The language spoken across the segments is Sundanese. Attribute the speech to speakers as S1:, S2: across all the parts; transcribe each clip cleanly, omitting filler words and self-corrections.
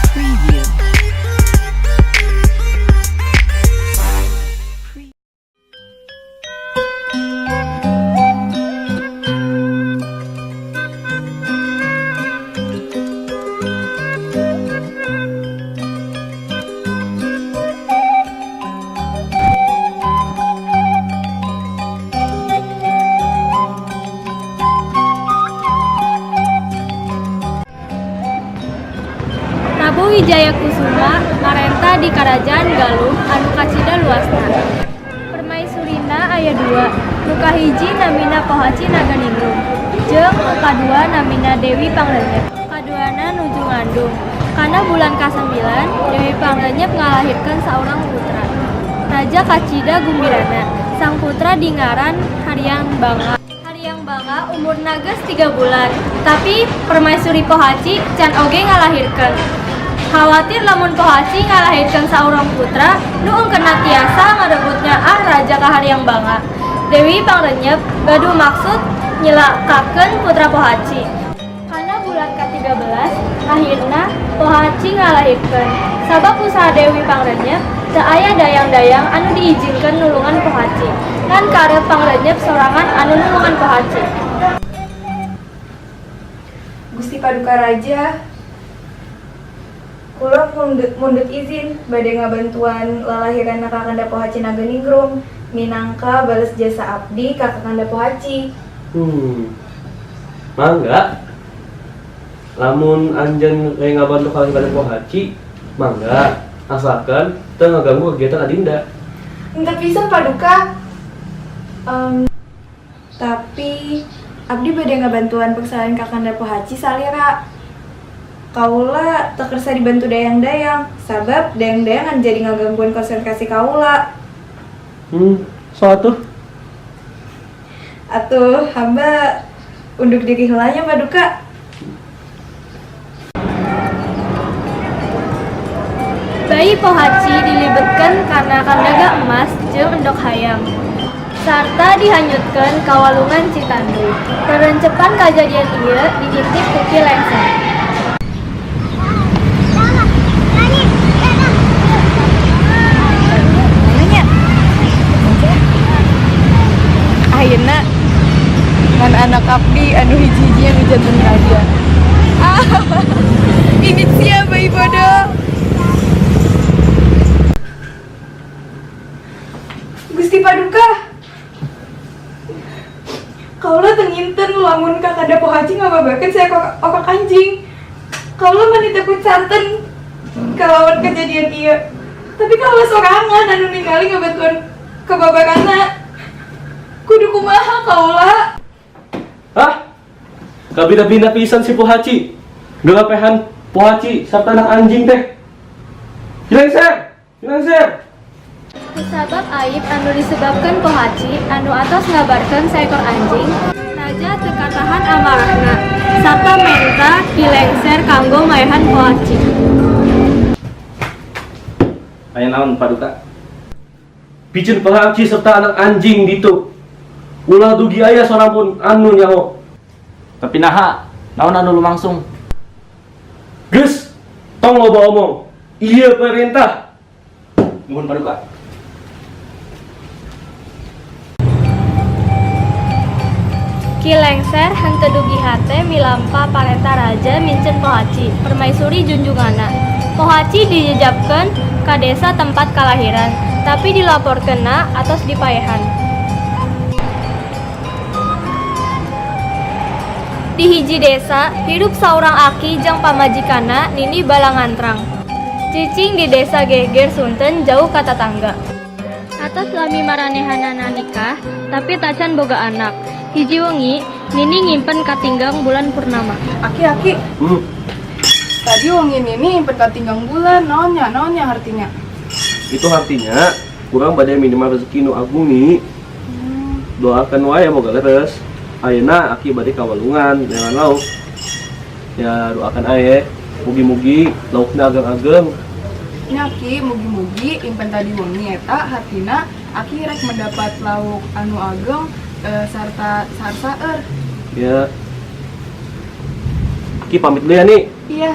S1: Preview.
S2: Prabu Wijaya Kusuma marentah di Karajaan Galuh anu kacida luasna. Permaisurina aya dua, nu kahiji namina Pohaci Naganingrum, jeung nu kadua namina Dewi Pangrenyep. Kaduana nuju ngandung. Kana bulan kasembilan, Dewi Pangrenyep ngalahirkeun saurang putra. Raja kacida gumbirana. Sang putra dingaran Hariang Banga. Hariang Banga umurna geus 3 bulan, tapi Permaisuri Pohaci can oge ngalahirkeun. Khawatir lamun Pohaci ngalahirkeun saurang putra nu engkeuna tiasa ngarebut nyaah raja ka Hariang Banga, Dewi Pangrenyep gaduh maksud nyilakakeun putra Pohaci. Kana bulan ka-13, akhirna Pohaci ngalahirkeun. Sabab usaha Dewi Pangrenyep, teu aya dayang-dayang anu diizinkeun nulungan Pohaci. Ngan karep Pangrenyep sorangan anu nulungan Pohaci.
S3: Gusti Paduka Raja, kula mundut izin bade ngabantuan lalahiran Kakanda Pohaci Naganingrum minangka bales jasa abdi ka Kakanda Pohaci.
S4: Mangga. Lamun anjeun rek ngabantu kalahiran Pohaci, mangga. Asalkan teu ngaganggu kegiatan adinda.
S3: Henteu pisan, Paduka. Tapi abdi bade ngabantuan persalin Kakanda Pohaci salira. Kaula teu kersa dibantu dayang-dayang, sabab dayang-dayang jadi ngagangguan konsentrasi kaula.
S4: Sok atuh.
S3: Atuh hamba undur diri heula nya, Paduka.
S2: Bayi Pohaci dilibetkeun kana kandaga emas jeung endog hayam sarta dihanyutkeun ka walungan Citanduy. Rerencepan kajadian ieu diintip ku Ki Lengser.
S3: Nanya. Ayeuna ngan anak abdi anu hiji-hiji anu janten raja. Ah, ini sia bayi bodoh. Gusti Paduka. Kaula teu nginten lamun Kakanda Pohaci ngababarkeun saekor okok anjing. Kaula mani teu kucanten kalawan kejadian ieu. Tapi kaula sorangan anu ningali ngabantuan kababaranna. Kudu kumaha kaula?
S4: Hah? Kabina-bina pisan si Pohaci. Gelapehan Pohaci sarta anak anjing teh. Ki Lengser! Ki Lengser!
S2: Kusabab aib anu disebabkeun Pohaci anu atos ngabarkeun saekor anjing, raja teu katahan amarahna sarta menta Ki Lengser kanggo maehan Pohaci.
S5: Aya naon, Paduka?
S4: Piceun Pohaci serta anak anjing ditu. Ulah dugi aya sorang pun anu nyaho.
S5: Tapi naha, naon anu lumangsung?
S4: Geus, tong loba omong. Ieu perintah.
S5: Nuhun, Paduka.
S2: Ki Lengser henteu dugi hate milampa parentah raja miceun Pohaci, permaisuri junjunganna. Pohaci dijejapkeun ka desa tempat kalahiran, tapi dilaporkeunna atos dipaehan. Di hiji desa, hirup saurang aki jeung pamajikanna Nini Balangantrang. Cicing di desa Geger Sunten jauh ka tatangga. Atos lami maranehanana nikah, tapi tacan boga anak. Hiji wengi, Nini ngimpen katinggang bulan purnama.
S6: Aki, aki, tadi wengi Nini impen katinggang bulan, naon nya artinya?
S4: Itu artinya urang bade minimal rezeki nu agung nih. Doakan wae moga leres. Ayeuna aki bade ka walungan neangan lauk. Ya doakan aye mugi-mugi laukna ageng-ageng.
S1: Nya Ki, mugi-mugi impen tadi wengi eta hartina Aki rek mendapat lauk anu ageng sarta sarsaeur.
S4: Ya. Aki pamit dulu ya nih.
S1: Iya,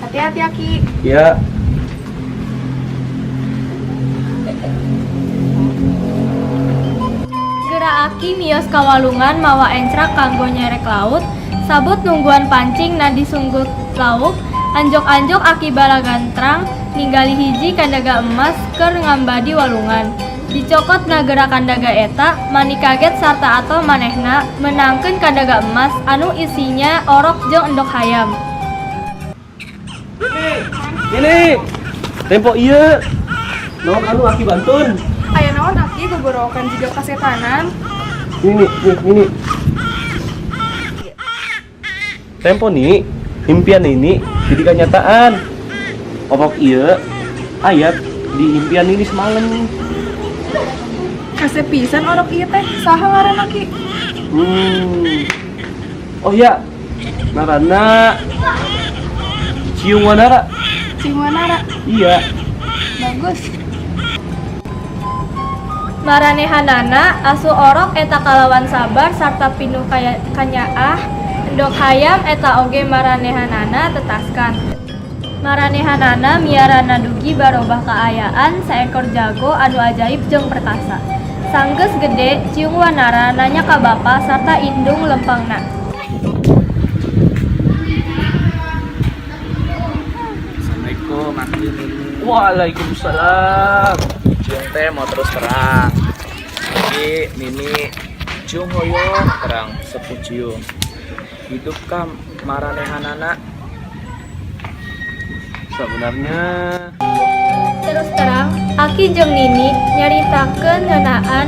S1: hati-hati Aki.
S4: Ya.
S2: Gera Aki mios ka walungan mawa encrak kanggo nyerek lauk, sabut nungguan pancing na disunggut lauk, anjok-anjok Aki balagantrang ninggali hiji kandaga emas keur ngambadi walungan. Dicokot na gera kandaga eta, mani kaget sarta atoh manehna meunangkeun kandaga emas anu isinya orok jeung endog hayam.
S4: Ini tempo ieu. Naon anu aki bantun?
S1: Aya naon Aki gogorowokan jiga kasetanan?
S4: Ini nih, ini. Tempo nih, impian ini jadi kenyataan. Orok ieu aya di impian ini semalam.
S1: Kasep pisan orok ieu teh, saha ngaran Aki?
S4: Oh iya, ngaranna Ciung Wanara.
S1: Ciung Wanara.
S4: Iya.
S1: Bagus.
S2: Maranehanana asu orok eta kalawan sabar sarta pinuh kanyaah, endog hayam eta oge maranehanana tetaskan. Maranehanana miarana dugi barobah kaayaan saekor jago anu ajaib jeung perkasa. Sanggeus gede, Ciung Wanara nanya ka bapa sarta indung lempangna.
S5: Assalamualaikum, Aki Nini.
S4: Waalaikumsalam.
S5: Ciung teh mau terus terang. Aki, Nini, Ciung hoyong terang sepuh Ciung. Hidup ka maranehanana?
S4: Sebenarnya
S2: Terus terang, Aki jeung Nini nyaritakeun ngeunaan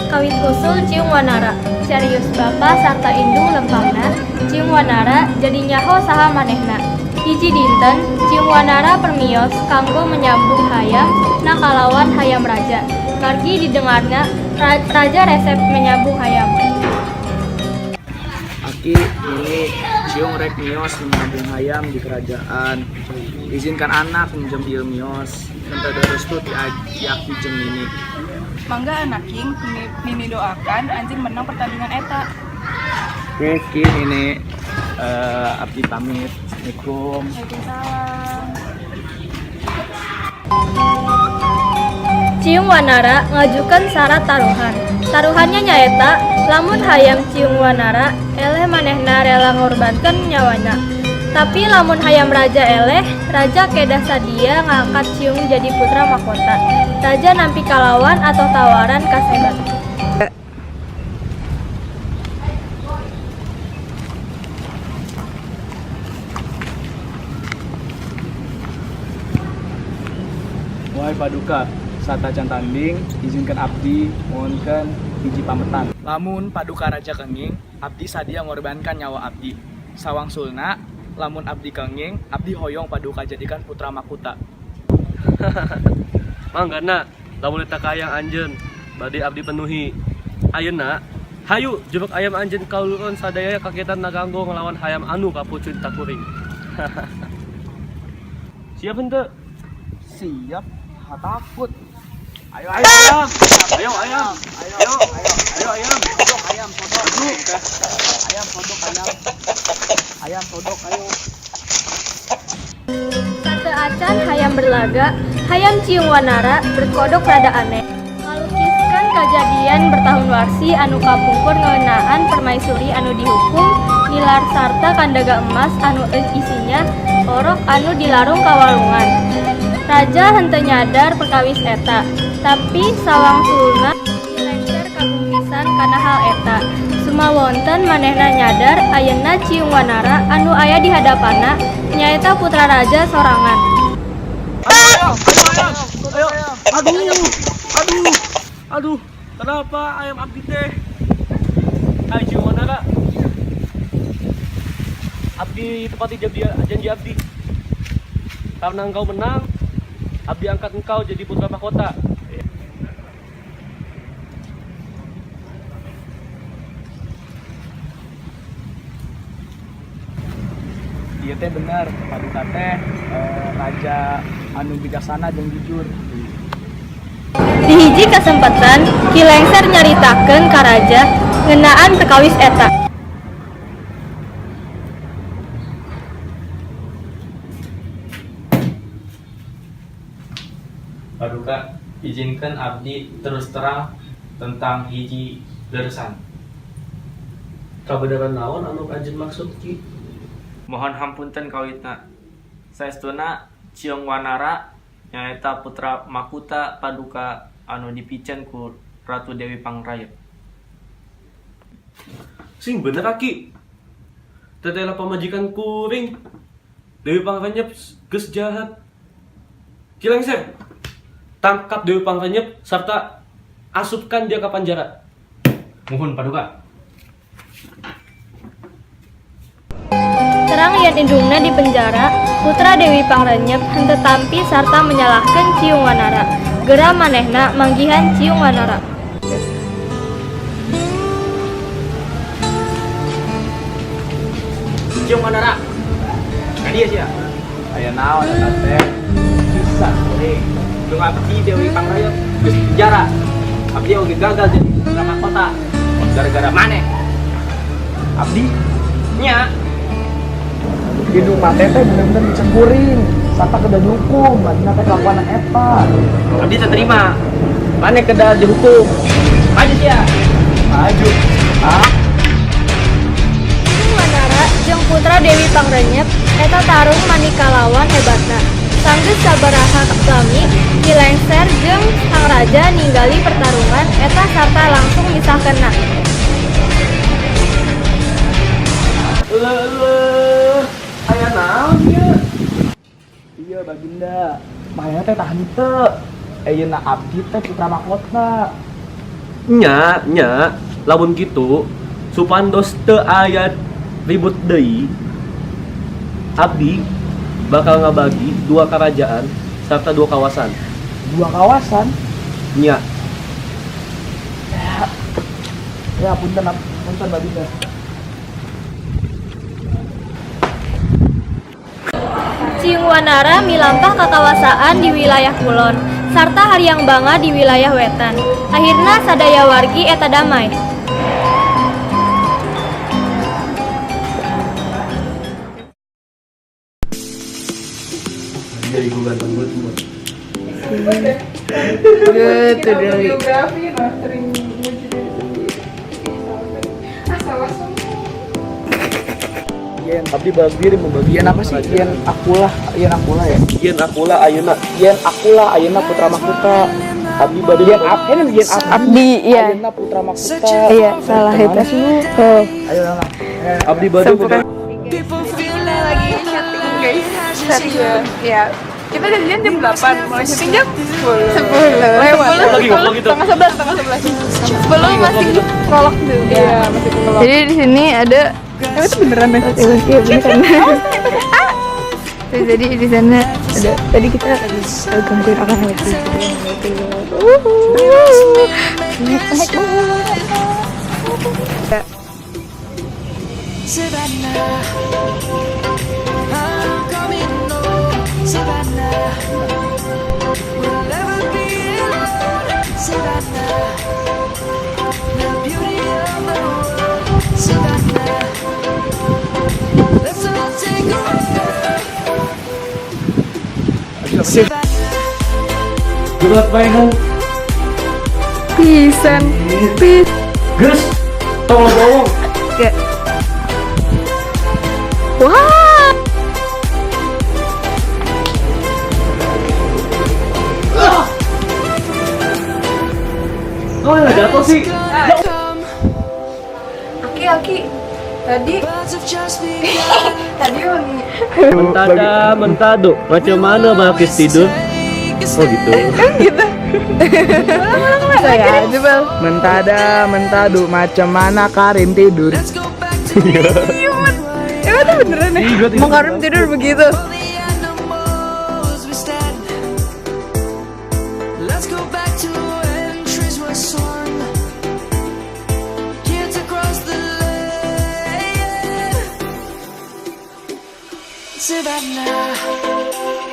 S2: kawit usul Ciung Wanara. Serius bapa sarta indung lempangna, Ciung Wanara jadi nyaho saha manehna. Hiji dinten, Ciung Wanara permios kanggo menyambung hayam na kalawan hayam raja. Margi didengarna raja resep menyambung hayam.
S5: Aki, Nini, Ciung rek mios menyambung hayam di kerajaan. Izinkan anak minjem ieu mios. Minta restu ti Aki jeung Nini.
S1: Mangga anak King, Nini doakan anjing menang pertandingan eta.
S5: Oke, Ki, Nini, abdi pamit. Assalamualaikum.
S1: Waalaikumsalam.
S2: Ciung Wanara ngajukan syarat taruhan. Taruhannya nyaeta lamun hayam Ciung Wanara eleh manehna rela ngorbankeun nyawana. Tapi lamun hayam raja eleh, raja kedah sadia ngangkat Ciung jadi putra mahkota. Raja nampi kalawan atau tawaran kasebat.
S6: Wahai Paduka, satacan tanding, izinkan abdi mohonkan hiji pametan.
S5: Lamun Paduka Raja kenging, abdi sadia ngorbankan nyawa abdi. Sawangsulna, lamun abdi kenging, abdi hoyong Paduka jadikan putra mahkota.
S4: Manggana, lamun eta kahayang anjeun, bade abdi penuhi. Ayeuna, hayu jebak ayam anjeun kaulurun sadaya kaketan naganggo ngelawan hayam anu kapucun takuring. Siap henteu?
S6: Siap, ha takut.
S4: Ayo ayam, ayo ayam, ayo ayo ayo ayam,
S6: Sodok ayam, sodok. Ayam sodok ayam. Ayam sodok ayo.
S2: Sate acan hayam berlaga, hayam Ciung Wanara berkodok rada aneh. Ngalukiskan kajadian bertahun warsi anu kapungkur ngeunaan permaisuri anu dihukum nilar sarta kandaga emas anu isinya orok anu dilarung ka walungan. Raja henteu nyadar perkawis eta, tapi sawangsulna lengser kagum pisan kana hal eta. Sumawonten manehna nyadar ayeuna Ciung Wanara anu aya di hadapanna nyaeta putra raja sorangan.
S4: Ayo, ayo, ayo, ayo, aduh, aduh, aduh, kenapa ayam abdi teh? Hai Ciung Wanara, abdi tepati janji abdi. Karena engkau menang, Abdi angkat engkau jadi putra mahkota.
S5: Ieu teh bener, paduka teh raja anu bijaksana jeung jujur.
S2: Di hiji kesempatan, Ki Lengser nyaritakeun ka raja ngeunaan perkawis eta.
S7: Paduka, izinkan abdi terus terang tentang hiji leresan.
S4: Kabeneran naon anu anjeun maksud, Ki?
S7: Mohon hampunten kawitna. Saestuna Ciung Wanara nyaeta putra mahkota paduka anu dipicen ku Ratu Dewi Pangrayep.
S4: Sing bener, Aki. Tetela pamajikan kuring. Dewi Pangrenyep geus jahat. Ki Lengser, tangkap Dewi Pangrenyep serta asupkan dia ke penjara.
S7: Muhun paduka.
S2: Terang yen indungna di penjara, putra Dewi Pangrenyep henteu tampi sarta menyalahkeun Ciung Wanara. Geura manehna manggihan Ciung Wanara.
S7: Ciung Wanara. Ka dieu sia.
S5: Aya naon eta teh? Bisa kuring.
S7: Indung abdi Dewi Pangrayep geus penjara. Abdi oge gagal jadi putra mahkota gara-gara maneh.
S5: Abdi
S7: Nya,
S5: indung mate teh bener-bener dicen kuring. Sarta kedah dihukum, margina teh kelakuan eta.
S7: Abdi teu terima. Maneh kedah dihukum. Maju sia.
S5: Maju. Ah,
S2: Ciung Wanara jeung putra Dewi Pangrenyep eta tarung manikalawan hebatna. Sanggeus sabaraha lami, Ki Lengser jeung Sang Raja ninggali pertarungan eta sarta langsung misahkeunna.
S4: Leuh, aya naon ieu?
S5: Iya baginda. Manehna teh tah henteu. Ayeuna abdi teh putra mahkota.
S4: Nya, nya, lamun kitu supados teu aya ribut deui. Abdi bakal ngabagi dua kerajaan serta dua kawasan.
S5: Dua kawasan.
S4: Nya,
S5: Ya punten punten baginda.
S2: Ciung Wanara milampah kakawasaan di wilayah kulon sarta Hariang Banga di wilayah wetan. Akhirna sadaya wargi eta damai.
S4: Jadi gue ganteng banget semua.
S3: Gitu biografi nah sering muji diri sendiri. Ah, salah semua.
S5: Yen
S4: Abdi berdiri membagi
S5: Yen apa sih? Yen akulah, yen akulah ya.
S4: Yen akulah ayeuna.
S5: Yen akulah ayeuna putra mahkota.
S4: Abdi bade
S5: Yen ab, ini yen abdi.
S3: Abdi, iya.
S5: Ayeuna putra mahkota.
S3: Iya, salah itu. Oh.
S5: Ayo lah.
S4: Abdi bade
S3: Sampurna.
S1: Kita lagi syuting, guys. Serius. Ya. Kita janjian jam 8, mulai syuting jam 10.
S3: 10.
S1: Lewat.
S4: Lagi ngomong gitu.
S1: Setengah 11, setengah 11. 10 masih prolog tuh. Iya, masih prolog.
S3: Jadi di sini ada
S1: Emang itu beneran deh?
S3: Iya, beneran. Terus jadi di sana ada tadi kita gangguin orang lagi. Naik naik.
S8: Savannah, I'm coming home. Savannah, we'll never be alone. Savannah, the beauty of the world. Savannah, let's all take a walk. Savannah.
S4: Berat baehan.
S3: Pisan. Pis.
S4: Geus, tong bohong.
S3: Kayak. Wah.
S4: Oh, nggak jatuh sih.
S1: Aki, Aki. Tadi tadi wangi
S4: Mentada, mentado. Macam mana Balkis tidur? Oh gitu.
S3: Gitu. Saya aja, Bal.
S5: Mentada, mentadu, macam mana Karim tidur?
S3: Emang itu beneran ya?
S4: Ih, gua tidur.
S3: Mau Karim tidur begitu.
S8: Let's go back to when trees were swung. Kids across the land. Savannah.